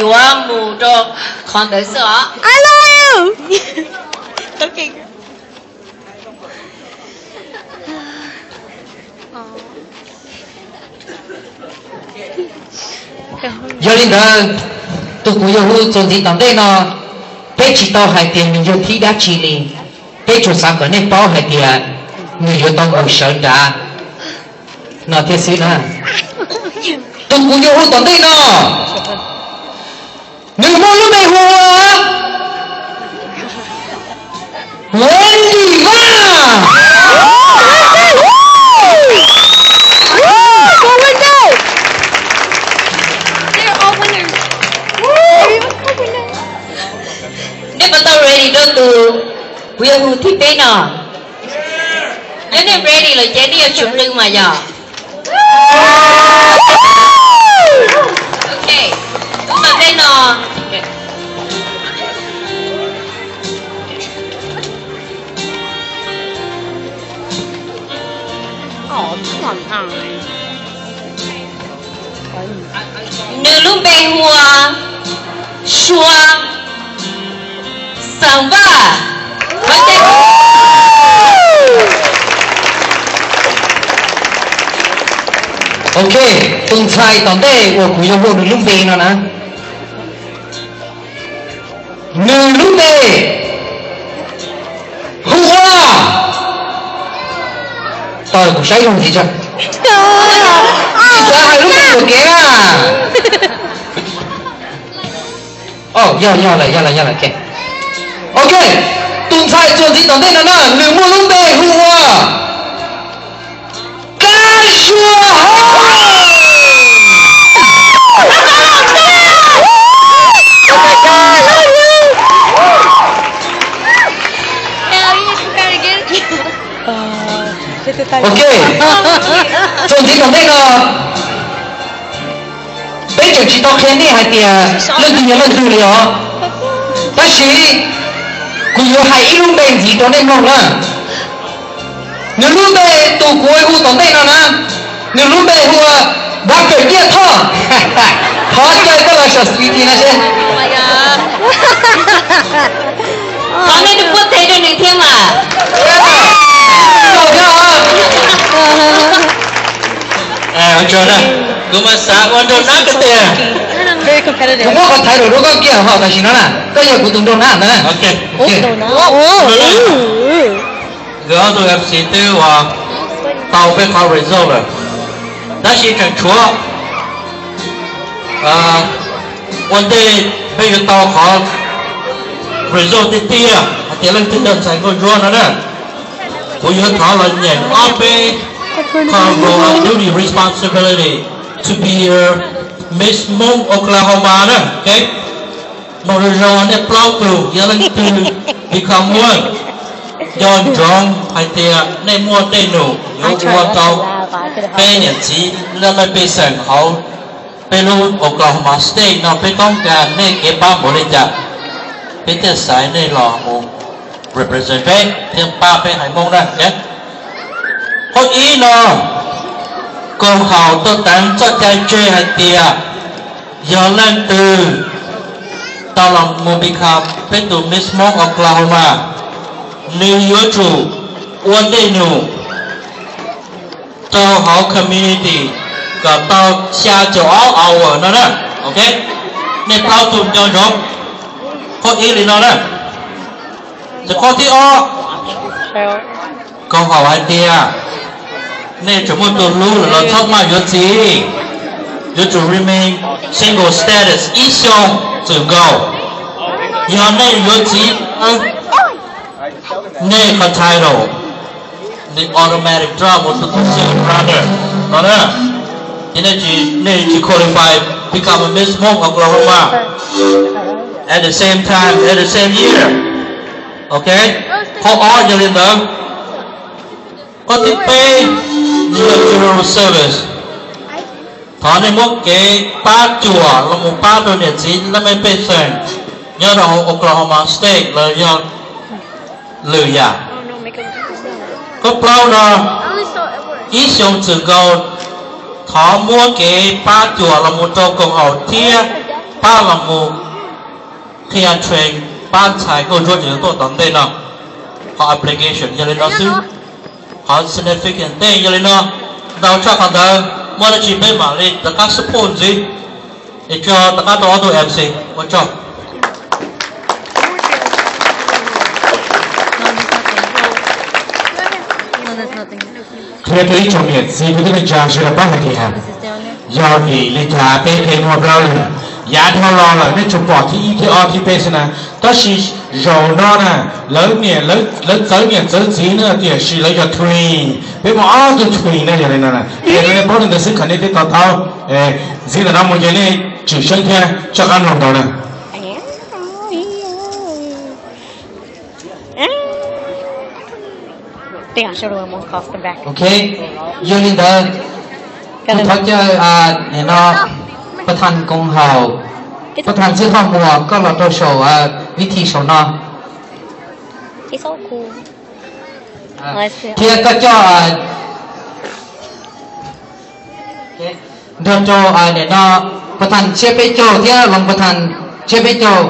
Yuav mus rau qhov ntawd xwb os. Yog li ntawd, tus kuv yuav hu txuas ntxiv tom ntej no, peb tsis tau hais tias nws yog thib dab tsi li, peb tsuas xav kom nej paub hais tias nws yuav tau mus sawv nrad no thiab xwb na. Tus kuv yuav hu tom ntej no, nws muaj lub npe hu ua Wendy Vaj. Nej puas tau ready rau tus kuv yuav hu thib peb no? Yog nej ready lawm ces nej yuav tsum qw mas yog. Ok, tus tom ntej no. Nws lub npe hu ua Sua Xeem Vaj. Ok, tus ntxhais tom ntej uas kuv yuav hu nws lub npe no na, nws lub npe hu ua, kuv saib zoo ntxiv tso, tsis xav hais lub npe yuam kev na. Yog, yog lawm, yog lawm, yog lawm. Ok, tus ntxhais txuas ntxiv tom ntej no na, nws muaj lub npe hu ua Kab Sua Hawj. Ok, txuas ntxiv tom ntej no, peb tseem tsis tau qhia nej hais tias leej twg yog leej twg li os. Tab sis kuv yuav hais ib lub npe ntxiv rau nej mloog na. Nws lub npe, tus kuv hu tom ntej no na, nws lub npe hu ua Doctor Nyiaj Thoj. Thov caw koj los saib video no seb. Thov nej puab tes rau nws thiab mas. Kuv mas xav ua nraug nab kawg tiag. Kuv muab qhov title rau koj kiag hos tam sim no na, koj yog kuv tus nraug nab ntag na. Nkawd ob tug MC twb ua tau peb qhov result lawm, tab sis tseem tshuav ua ntej peb yuav tau qhov result tiag tiag hais tias leej twg yog ntxhais nkauj ntsuab no na. Kuv yuav thov los nyeem ob peb qhov role of duty responsibility to be a Miss Hmong Oklahoma na. Mloog zoo zoo, nej plaub tug yog leej twg become one, nco ntsoov hais tias nej muaj dej num yuav ua rau peb niam txiv laj mej pej xeem hauv peb lub Oklahoma State no peb toob kas nej kev pab npaum li cas, peb thiaj xaiv nej los mus represent peb thiab pab peb haiv Hmoob na. Qhov ib no, koom haum tuaj teev txoj cai tseg hais tias yog leej twg tau los mus become peb tus Miss Hmoob Oklahoma, nws yuav tsum ua dej num rau hauv community kom tau xya caum ob hour no na. Ok, nej plaub tug nco ntsoov qhov ib li no na. Ces qhov thib ob, koom haum hais tias nej tseem muaj tus hlub lawm los txhob maj yuav txiv, yuav tsum remain single status ib xyoos txwm nkaus. Yog nej yuav txiv, nej qhov title nws automatic drop mus rau tus xeem brother no na. Ces nej tsis, nej tsis qualify become a Miss Hmong Oklahoma at the same time at the same year. Ok, qhov ob yog li ntawd. Qhov thib peb, nyiaj funeral service. Thov nej muab kev pab cuam los mus pab rau niam txiv laj mej pej xeem nyob rau hauv Oklahoma State los yog lwm yam. Qhov plaub no, ib xyoo txwm nkaus, thov muab kev pab cuam los mus rau koom haum thiab Pab los mus qhia train pab ntxhais nkauj ntsuab tseem tuaj tom ntej no. Qhov application yog li no xwb. Qhov significant thing yog li no. Ntau tshaj qhov ntawd, muaj dab tsi peb mam li rov qab support ntxiv. Es tso rov qab rau ob tug M C, ua tsaug. Qhia rau ib tsoom niam txiv kwv tij neej tsa sawv daws paub hais tias, yog vim li cas peb thiaj muaj plaub leeg, yav dhau los lawm nej tsuas pom thib ib thib ob thib peb xwb na, tab sis zaum no na, lawv niam lawv txawv niam txawv txiv na, tiam sis lawv yog twin, peb muaj ob tug twin na, yog li no na, qhia rau nej paub li ntawd xwb kom nej thiaj to taub. Ntxiv ntawm no mus ces nej tseem seeb thiab, tso qab mloog ntau na. Ok, yog li ntawd, kuv thov caw nim no Pathan Koo Haum, Pathan Txhiaj Thoj Muas, koj los rau saum vib thi saum no, thiab koj coj nrog rau nim no Pathan Tshiab Peb Caug thiab Loos Pathan Tshiab Peb Caug